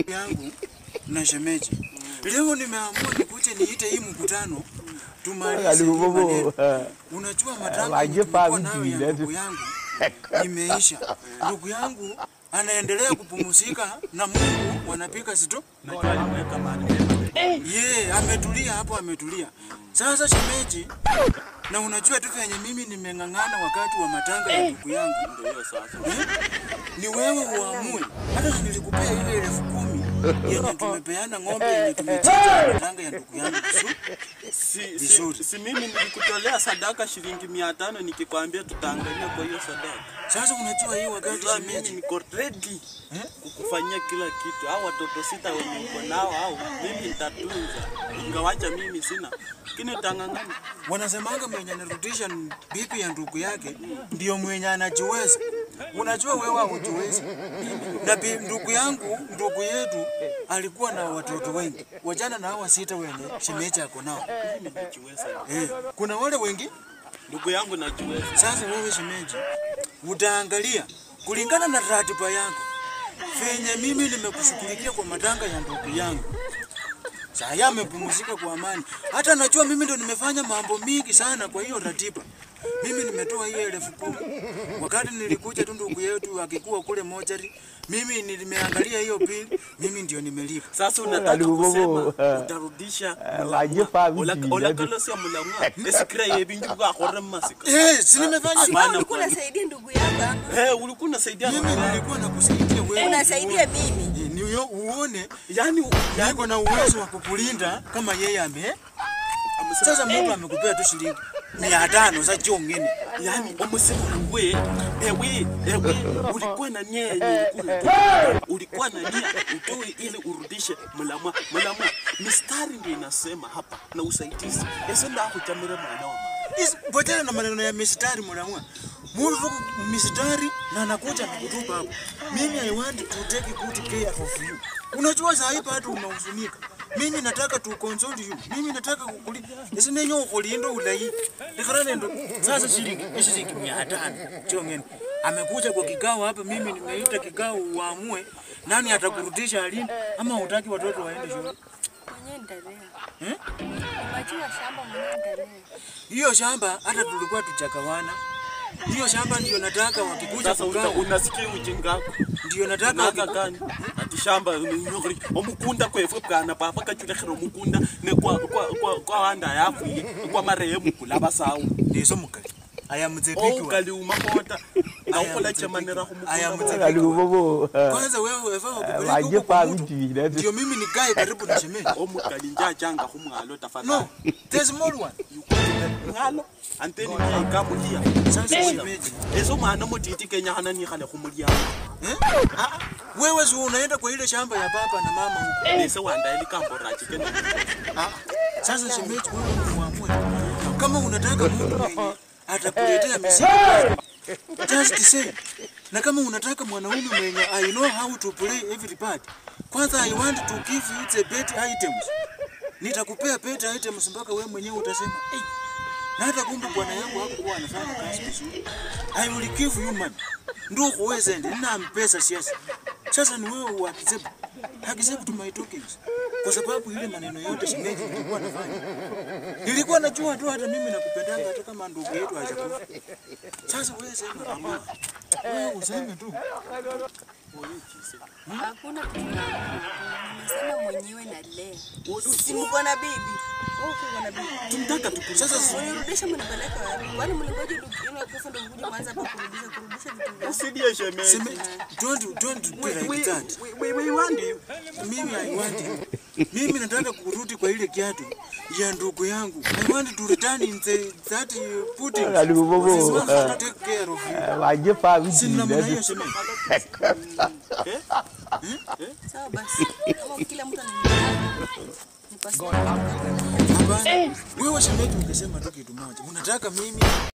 Yangu na shemeji. Leo nimeamua nikuje niite hii mkutano tumalize maneno. Unajua matanga nayo ya ndugu yangu imeisha. Ndugu yangu anaendelea kupumzika na Mungu wanapika sito. Najua alimweka mahali. Ye, ametulia hapo, ametulia. Sasa shemeji, na unajua tu venye mimi nimeng'ang'ana wakati wa matanga ya ndugu yangu. Ndio hiyo sasa. Ni wewe uamue. Hata nilikupea ile 10,000 yenye tumepeana ng'ombe yenye tumechinja matanga ya ndugu yangu. Si mimi nilikutolea sadaka shilingi 500 nikikwambia tutaangalia kwa hiyo sadaka. Sasa unajua hii wakati shemeji niko ready kukufanyia kila kitu. Hao watoto 6 wenye uko nao hao mimi nitatunza. Ingawacha mimi sina. Lakini nitang'ang'ana. Wanasemanga mwenye anarudisha bibi ya ndugu yake ndio mwenye anajiweza. Unajua wewe hujiwezi. Na ndugu yangu, ndugu yetu alikuwa na watoto wengi. Wajana na hawa 6 wenye shemeji ako nao. Mimi najiweza. Kuna wale wengi ndugu yangu najiweza. Sasa wewe shemeji utaangalia kulingana na ratiba yangu venye mimi nimekushughulikia kwa matanga ya ndugu yangu. Sasa amepumzika kwa amani. Hata najua mimi ndo nimefanya mambo mingi sana kwa hiyo ratiba. Mimi nimetoa hiyo 10,000. Wakati nilikuja tu ndugu yetu akikuwa kule mochari, mimi nimeangalia hiyo bill, mimi ndio nimelipa. Sasa unataka kusema utarudisha olakalosia mulamwa esikira yebinju bwa masika. Si nimefanya. Ulikuwa unasaidia ndugu yako ama? Ulikuwa unasaidia. Mimi nilikuwa nakusaidia wewe. Unasaidia mimi. Ni uone, yani niko na uwezo wa kukulinda kama yeye ame. Sasa mtu amekupea tu shilingi 500 za chongene. Yani omusema wewe ewe ulikuwa na nia yenye ulikuwa na nia utoe ili urudishe mulamwa. Mulamwa mistari ndio inasema hapa na usaidizi. Esenda akuchamira mwana wa mama. Botela na maneno ya mistari mulamwa. Mungu mistari na anakuja kukutupa hapo. Mimi I want to take good care of you. Unajua saa hii bado unahuzunika. Mimi nataka to console you. Mimi nataka kukulinda. Esinenyo ukulindo ulai. Nikarane ndo sasa shilingi 500 chongeni. Amekuja kwa kikao hapa, mimi nimeita kikao uamue nani atakurudisha alini ama hutaki watoto waende shule. Mwenyewe nitalea. Unajua shamba mwenyewe nitalea. Hiyo shamba hata tulikuwa tuchakawana. Hiyo shamba ndio nataka wakikuja sasa. Unasikia ujinga wako. Ndio nataka wakikani. Ati shamba omukunda kwefwe bwana papa kachulekhera omukunda ne kwa kwa kwa wanda yafu kwa marehemu kulaba sawo. Ndizo mukali. I am the big one. Kali umakota. Na ukola chamanera kumukunda. I am the big one. Kwanza wewe wewe ukupeleka huko. Ndio mimi nikae karibu na shemeji. Omukali njachanga khumwalo tafadhali. No, the small one. Ngalo anteni ikamulia. Sasa shemeji. Ezo mwana mutiti Kenya hana ni khale khumulia. Wewe si unaenda kwa ile shamba ya baba na mama huko. Nese wanda ile kambo rachi Kenya. Sasa shemeji wewe muamue. Kama unataka mtu mwenye atakuletea mizigo. Just say. Na kama unataka mwanaume mwenye I know how to play every part. Kwanza I want to give you the best items. Nitakupea best items mpaka wewe mwenyewe utasema, "Hey, na hata kumbe bwana yangu hakuwa anafanya kazi vizuri." I will give you money. Ndio kuweza ndio nina mpesa siasa. Sasa ni wewe uaccept. Accept my tokens. Kwa sababu ile maneno yote shemeji nilikuwa nafanya. Nilikuwa najua tu hata mimi nakupendanga hata kama ndugu yetu hajakufa. Sasa wewe sema kama wewe useme tu. Hakuna kitu nasema mwenyewe na leo. Si mko na bibi. Wewe uko na bibi. Tunataka tukurudishe. Sasa unirudisha mnipeleka wapi? Kwani mlingoje ndugu yenu akufa ndio mkuje kuanza hapa kurudisha vitu vyao? Usidie shemeji. Don't do like that. We want you. Mimi I want you. Mimi nataka kurudi kwa ile kiatu ya ndugu yangu. I want to return in the that pudding. To take care of you. Waje pa vipi? Sina namna hiyo shemeji. Sawa basi. Kama kila mtu ananipasua. Wewe shemeji ukisema tu kitu moja. Unataka mimi